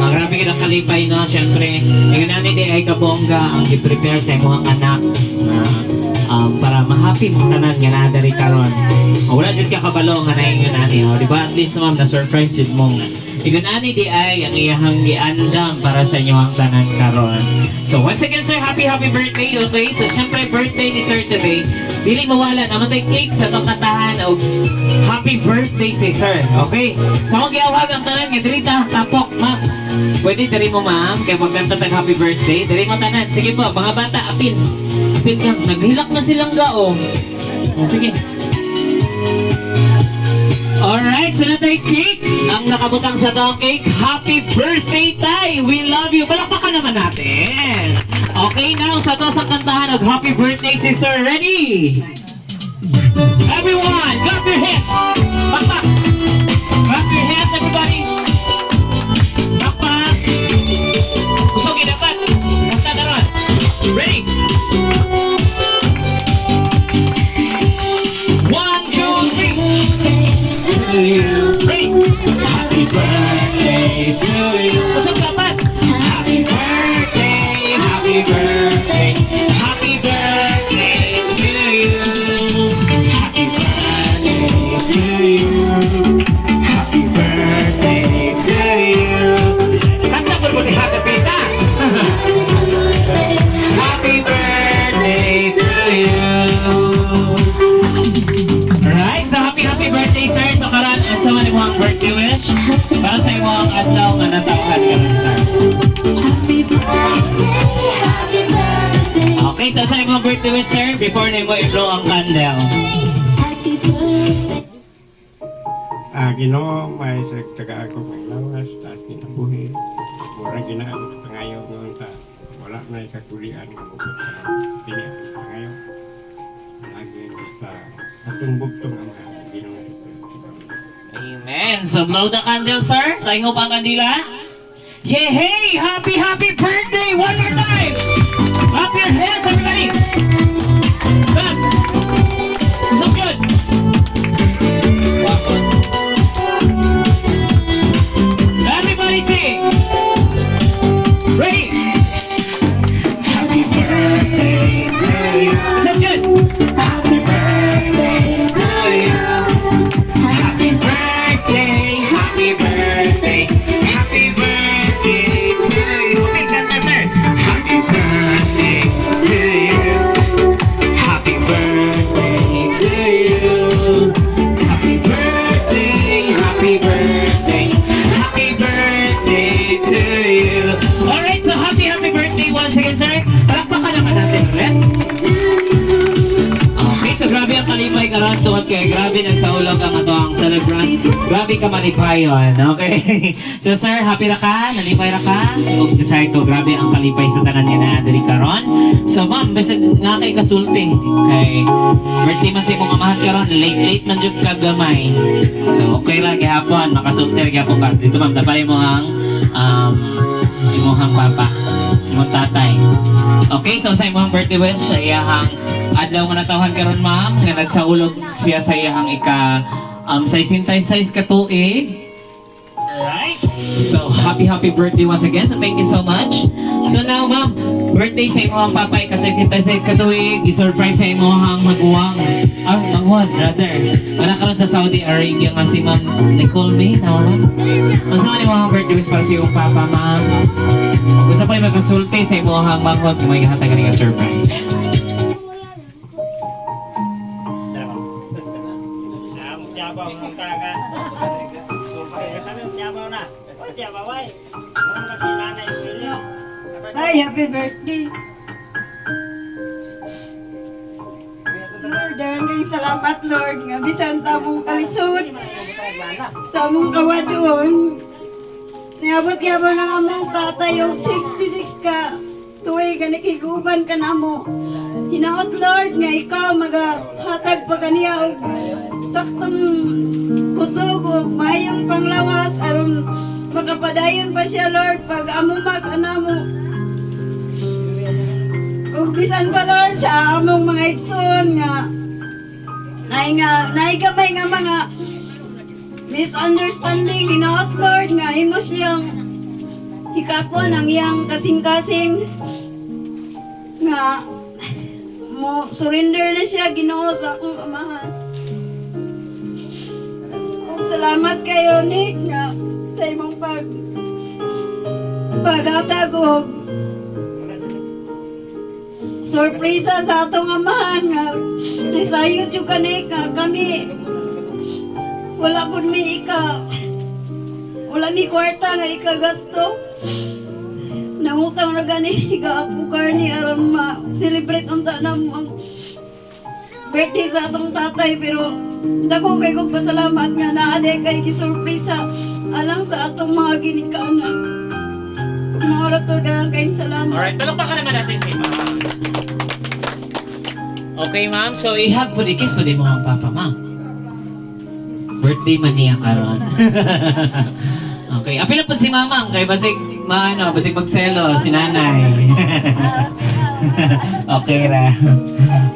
Ah, grabe ka kalipay, no? Siyempre, ingon ani diay kabongga ang i-prepare sa imong anak na para ma-happy mong tanan nga naa diri karon. Oh, wala jud ka kabalo nga naingon ani, oh, di ba? At least, ma'am, na-surprise jud mo nga. Ingon ani diay ang iyahang giandam para sa inyong tanan karon. So once again, sir, happy happy birthday, okay? So syempre birthday ni sir today. Dili mawala naman tay cake sa atong kantahan og happy birthday si sir. Okay? So akong giawhag ang tanan nga diri ta tapok, ma'am. Pwede diri mo, ma'am, kay magkanta tag happy birthday. Diri mo tanan. Sige po, mga bata, apil. Apil ka. Naghilak na silang gao. Oh, sige. Alright, so natay cake. Ang nakabutang sa to cake, happy birthday, Tay! We love you! Palakpakan naman natin! Okay, now, sa to sa kantahan of happy birthday, sister. Ready? Everyone, clap your hands! Pakpak! Clap your hands, everybody! Pakpak! Kusog dapat! Kanta na ron! Ready? One, two, three! Ready? Happy birthday to you. Kusog dapat. Happy birthday, happy birthday, happy birthday to you. Happy birthday to you. Happy birthday to you. Kanta po ni Happy Pita. Happy birthday to you. Alright, so happy happy birthday, sir. So karon asa man imong birthday wish para sa imong adlaw nga natawhan karon, sir? Happy birthday, happy birthday, Okay, so sa imong birthday wish, sir, before nimo i-blow ang candle. Happy birthday. Ah, Ginoo, may taga ako may lawas, taas kinabuhi. Mura ginaam sa pangayo ngayon sa wala na ikakulian ng bukod sa pini ang pangayo. Lagi sa atong bugtong ang mga Ginoo. Amen. So blow the candle, sir. Tayo pa ang kandila. Yay! Hey! Happy, happy birthday! One more time! Clap your hands, everybody! Clap! Usap yun! Wapon. Everybody sing! Ready? Happy birthday to you! Usap yun! Happy birthday to you. Happy birthday, happy birthday, happy birthday to you. Okay, kanta, sir. Happy birthday to you. Happy birthday to you. Happy birthday, happy birthday, happy birthday to you. Alright, so happy, happy birthday once again, sir. Palakpakan naman natin ulit. Okay, so grabe ang kalipay karon tungod kay grabe nagsaulog ang ato ang celebrant. Grabe ka malipayon, okay? So sir, happy ra ka? Nalipay ra ka? Ug desire ko grabe ang kalipay sa tanan nga naa diri karon. So ma'am, bisag nga kay kasulti kay birthday man sa imong amahan karon, late late man jud ka gamay. So okay ra gihapon, makasulti ra gihapon ka. Dito ma'am, tapay mo ang imong papa, imong tatay. Okay, so sa imong birthday wish, sa iyahang adlaw nga natawhan karon ma'am, nga nagsaulog siya sa iyahang ika 66 ka tuig. Alright. So, happy happy birthday once again. So, thank you so much. So now, ma'am, birthday sa imong papa ika 66 ka tuig, i-surprise sa imong maguwang. Ah, manghod, rather. Wala karon sa Saudi Arabia nga si Ma'am Nicole May, tama ba? Unsa man imong birthday wish para sa imong papa, ma'am? Gusto ko yung magkasulti sa imong manghod kung may gihatag ka nga surprise. Ay, happy birthday. Lord, daghang salamat, Lord, nga bisan sa among kalisod, sa among kawaduon. Niabot nga ba ng among tatay og 66 ka tuig nga nakiguban ka namo. Hinaot, Lord, nga ikaw magahatag pa kaniya og saktong kusog ug maayong panglawas aron makapadayon pa siya, Lord, pag amo mag anamo. Ug bisan pa, Lord, sa among mga igsoon nga Naay nga naay gamay nga mga misunderstanding, hinaot, Lord, nga imo siyang hikapon ang iyang kasing-kasing nga mo surrender na siya, Ginoo, sa akong amahan. Ug salamat kayo, Nick, nga sa imong paghatag og sorpresa sa atong amahan nga nasayod jud ka, Nick, nga kami wala pud mi ika wala mi kwarta nga ikagasto. Nangutang na gani ga-Apo ni aron ma celebrate unta na mo ang birthday sa atong tatay, pero dako kay kog pasalamat nga naa diay kay gisurpresa alang sa atong mga ginikanan. Mao ra to, daghang kayong salamat. Alright, palakpakan naman natin si ma'am. Okay, ma'am. So, i-hug po di, kiss po di mo ang papa, ma'am. Birthday man niya karon. Okay, apil na po si mamang kay basig maano, basig magselo si nanay. Okay ra.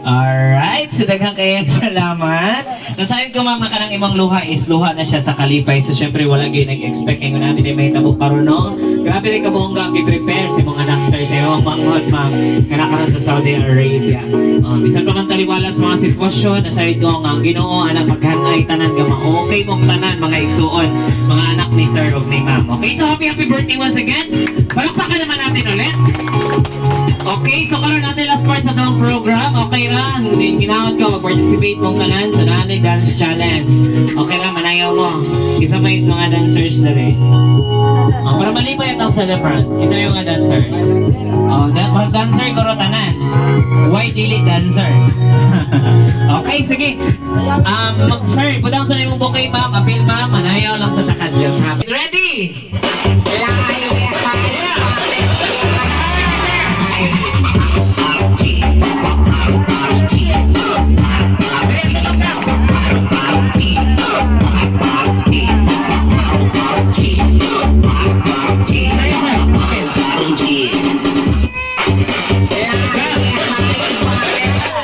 Alright, so daghang kayong salamat. Nasahin ko, mama, kanang imong luha is luha na siya sa kalipay. So syempre wala gyud nag-expect ngayon natin ay may tabo karon, no. Grabe rin kabongga ang gi-prepare sa imong anak, sir, sa imong manghod, ma'am, nga nakaron sa Saudi Arabia. Bisan pa man taliwala sa mga sitwasyon, nasahin ko nga ang Ginoo anak maghanay tanan nga ma-okay mong tanan mga igsuon, mga anak ni sir ug ni ma'am. Okay, so happy happy birthday once again. Palakpakan naman natin ulit. Okay, so karon natin last part sa atong program. Okay ra, ginawat ko mag-participate mong tanan sa Nanay Dance Challenge. Okay ra, manayaw mo. Isa may mga dancers dali. Oh, para malipay atong celebrant. Isa may mga dancers. Oh, da dancer ko ro tanan. Why dili dancer? Okay, sige. Sir, pudang sa imong bouquet, ma'am. Appeal, ma'am. Manayaw lang sa takad. Just happy. Ready?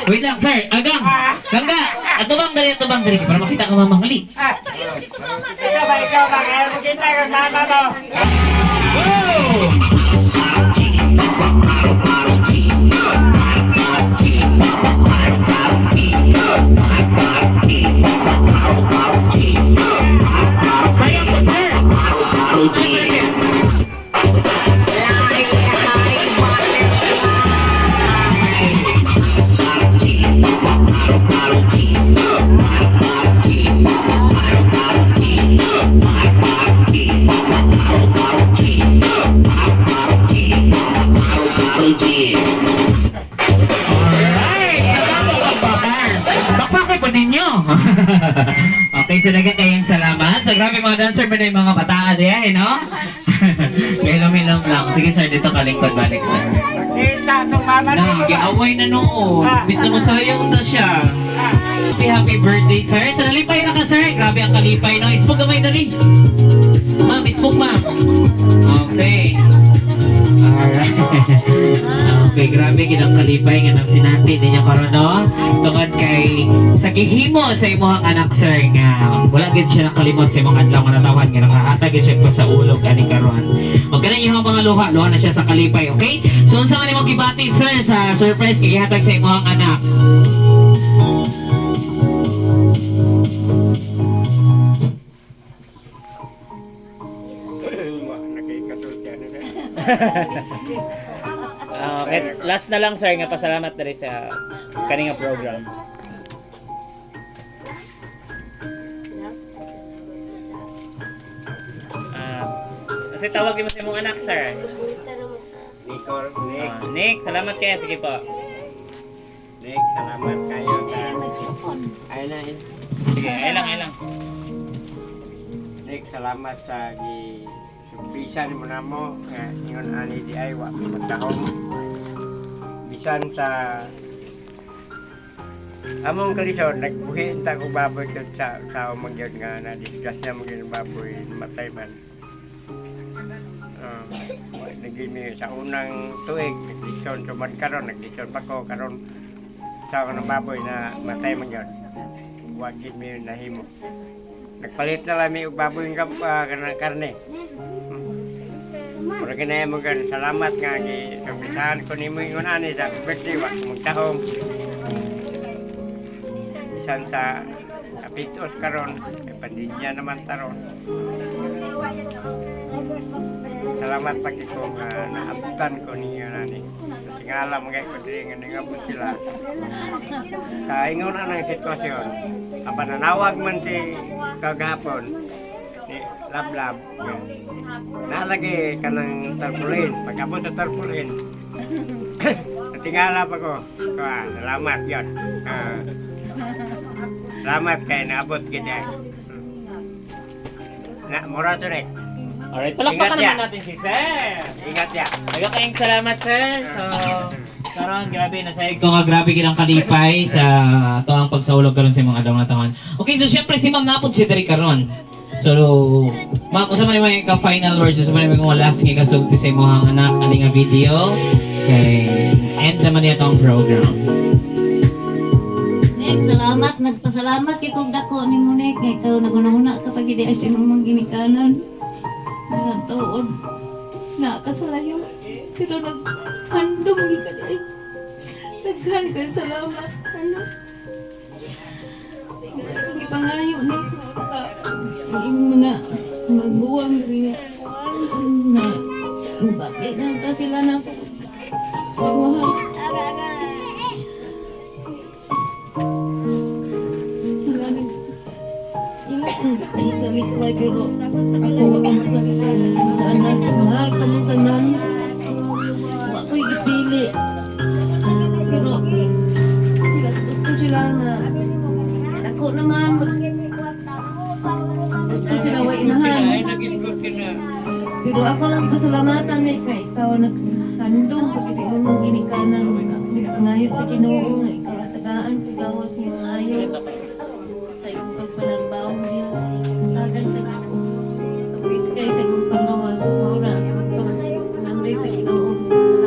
Wait lang, sir. Agang. Gangga. Atubang dali, atubang dali. Para makita ka mamang hali. Ikaw ba, ikaw ba? Kaya makita ka mama mo. Go! Sayang po, sir. Alright! Bakbakan po ninyo! Okay, so daghang kayong salamat. So grabe mga dancer ba na yung mga bataan diya, eh, no? Hilom-hilom lang. Sige sir, dito ka lingkod balik, sir. Kita itong mama Na, mo ba? giaway na noon. Gusto mo sayang sa siya. Happy, happy birthday, sir. Sa nalipay na ka, sir. Grabe ang kalipay, no? Ispog gamay na rin. Ma'am, ispog, ma'am. Okay. Alright. Okay, grabe ginang kalipay nga nang sinati ninyo karon, no? Tungod kay sa gihimo sa imong anak, sir, nga wala gid siya nakalimot sa imong adlaw nga natawhan nga nakahatag gid siya pa sa ulog ani karon. Og kanang imong mga luha, luha na siya sa kalipay, okay? So unsa man imong gibati, sir, sa surprise nga gihatag sa imong anak? Nakikatulog yan. Okay, last na lang, sir, nga pasalamat diri sa kaninga program. Ah, kasi tawag mo sa imong anak, sir. Nico, Nick, Ah, Nick, salamat kayo. Sige po. Nick, salamat kayo sa. Ay na, eh. Sige, ay lang, ay lang. Nick, salamat sa gi surpresa ni mo na mo. Nga, ingon ani di ay wa mi magtahom. Bisan sa among kalisod, nagbuhi ta ko baboy dun sa umang yun nga na discuss niya mga baboy matay man. Naging mi sa unang tuig, naglisyon suman karon, naglisyon pa ko karon sa ako ng baboy na matay man yun. Wa gid mi nahimo. Nagpalit na lang mi og baboy nga kanang karne. Mura ginaya mo gan, salamat nga gi sorpresahan ko nimo ingon ani sa birthday, wa ko magtahom. Bisan sa kapitos karon, kay pandemya naman taron. Salamat pag ko nga naabutan ko ninyo nani. Tingala mga ko diri nga nangabot sila. Sa ingon na ng sitwasyon, apan nanawag man si kagahapon ni Lablab nga nalagi kanang tarpaulin. Pag-abot sa tarpaulin, natingala pa ko. Ah, salamat yun. Ah, salamat kay naabot gid ay. Na, mura to rin. Alright, palakpakan Ingat ya. naman natin si sir. Ingat ya. Daghang kayong salamat, sir. So, karon grabe nasayod ko nga grabe gid ang kalipay sa atoang pagsaulog karon sa mga adlaw na taon. Okay, so syempre si Ma'am napod si diri karon. So, ma'am, unsa man imong ka final words, unsa man imong last nga kasulti sa imong anak ani nga video kay end naman niya tong program? Nick, salamat. Nagpasalamat kay kong dako ni mo, Nick. Kay ikaw nagunahuna ka pag hindi sa imong mga ginikanan. Mga tuod. Nakasalayo. Pero naghandom gi ka di. Daghan kay salamat. Ano? Akong ipangayo, Nick. Ka ang imong mga maguwang nga na bakit na ka sila na ako. Mahal. Sila ila salita pero ako wa ko masalita sa anak. Mahal ka mo tanan. Wa ko'y gipili. Pero sila gusto sila na ako naman gusto sila wa inahan. Ay, nag-isgot ka na. Pero ako lang pasalamatan eh kay ikaw naghandong sa imong mga ginikanan. Pangayo sa Ginoo nga ikaw ang tagaan kag gawas nga maayo sa imong pagpanarbaho niya. Tagan ka kapis kay sa imong pangawas mao na magpangandoy sa Ginoo.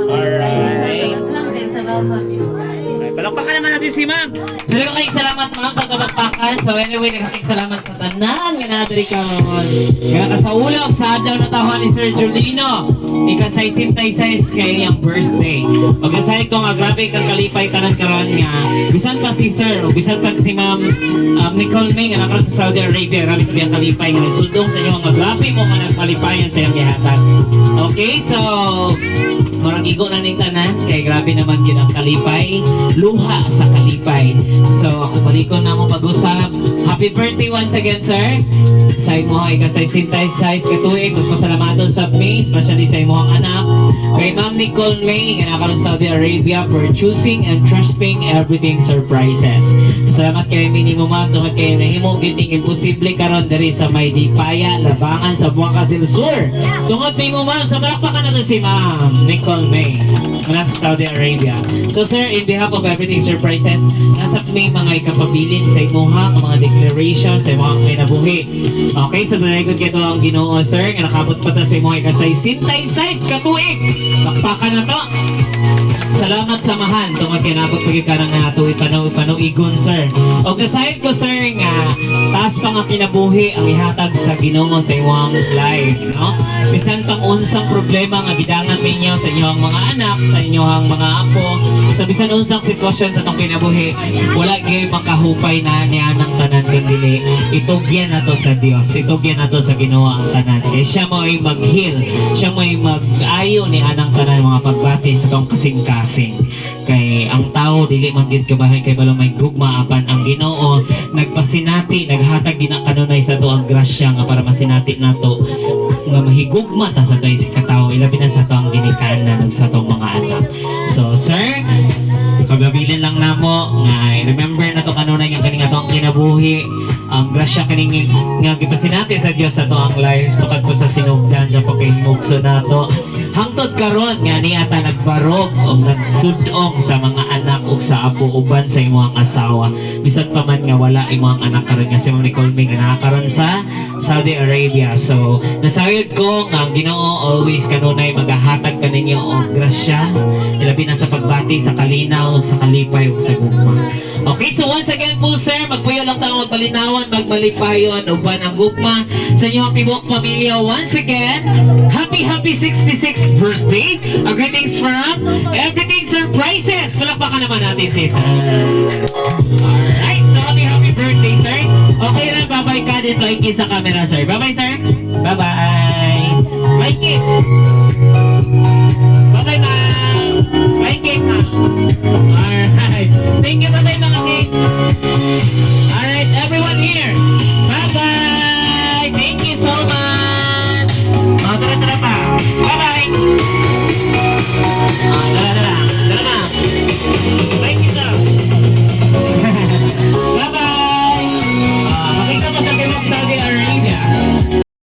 Alright. Daghan kay salamat. Alright, palakpakan naman natin si Ma'am. So, daghang kayong salamat, ma'am, sa kapagpakan. So, anyway, daghang salamat sa tanan nga naa diri karon. Nga kasaulog sa adlaw na taon ni Sir Julino. Ika-66 kay iyang birthday. Pagkasayod ko nga grabe kang kalipay tanan karon nga bisan pa si Sir o bisan pa si Ma'am Nicole May nga nakaroon sa Saudi Arabia, grabe sa biyang kalipay nga nagsuldong sa inyo nga grabe mo nga nagpalipayan sa iyang gihatag. Okay, so murag igo na ning tanan kay grabe naman gyud ang kalipay, luha sa kalipay. So ako balikon na mo pag-usap. Happy birthday once again, sir. Sa imo ay kasay 66 ka tuig, magpasalamaton sa me, especially sa imong anak kay Ma'am Nicole May nga nakaroon sa Saudi Arabia for choosing and trusting Everything Surprises. Salamat kay minimo, ma'am, tungod kay nahimo gyud ning imposible karon diri sa may Dipaya, Labangan sa Buanga del Sur. Tungod nimo, ma'am, sa palakpakan natin si Ma'am Nicole May mula sa Saudi Arabia. So sir, in behalf of Everything Surprises, nasa may mga ikapabilin sa imuha, ang mga declaration sa imuhang kinabuhi. Okay, so dalaykod kito ang Ginoo, sir, nga nakabot pa ta sa imuha ikasay 66 ka tuig. Pakpakan na to. Salamat samahan tungod kay nabot pag ka nga tuig panaw panuigon, sir. Og nasayod ko, sir, nga taas pa nga kinabuhi ang ihatag sa Ginoo sa imong life, no? Bisan pang unsang problema nga gidangan ninyo sa inyong mga anak, sa inyong mga apo, sa bisan unsang sitwasyon sa atong kinabuhi, wala gyud makahupay na niya ng tanan kun dili itugyan nato sa Dios, itugyan nato sa Ginoo ang tanan. Kay siya mo ay mag-heal, siya mo ay mag-ayo ni anang tanan mga pagbati sa atong kasing-kasing. Kay ang tao dili man gyud kabahin kay balo may gugma apan ang Ginoo nagpasinati, naghatag gina kanunay sa ato ang grasya nga para masinati nato nga mahigugma ta sa atong si katawo, ilabi na sa atong ginikanan ug sa atong mga anak. So sir, kagabilin lang namo nga remember na to kanunay nga kaning atong kinabuhi. Grasya kaning nga gipasinati sa Dios sa atoang life sukad po sa sinugdan sa pagkahimugso nato. Hangtod karon nga niya ta nagbarog o nagsudong sa mga anak ug sa apo uban sa imong asawa. Bisan pa man nga wala imong anak karon nga si Ma'am Nicole May nga naa karon sa Saudi Arabia. So, nasayod ko nga ang Ginoo always kanunay magahatag kaninyo og grasya, ilabi na sa pagbati sa kalinaw ug sa kalipay ug sa gugma. Okay, so once again po, sir, magpuyo lang tayo, magbalinawan, magmalipayon uban ang gugma sa inyong tibok pamilya. Once again, happy happy 66th birthday. A greetings from Everything Surprises. Palakpakan naman natin si sir. Alright, so happy happy birthday, sir. Okay na, bye-bye ka din. Flying kiss sa camera, sir. Bye-bye, sir. Bye-bye. Flying kiss.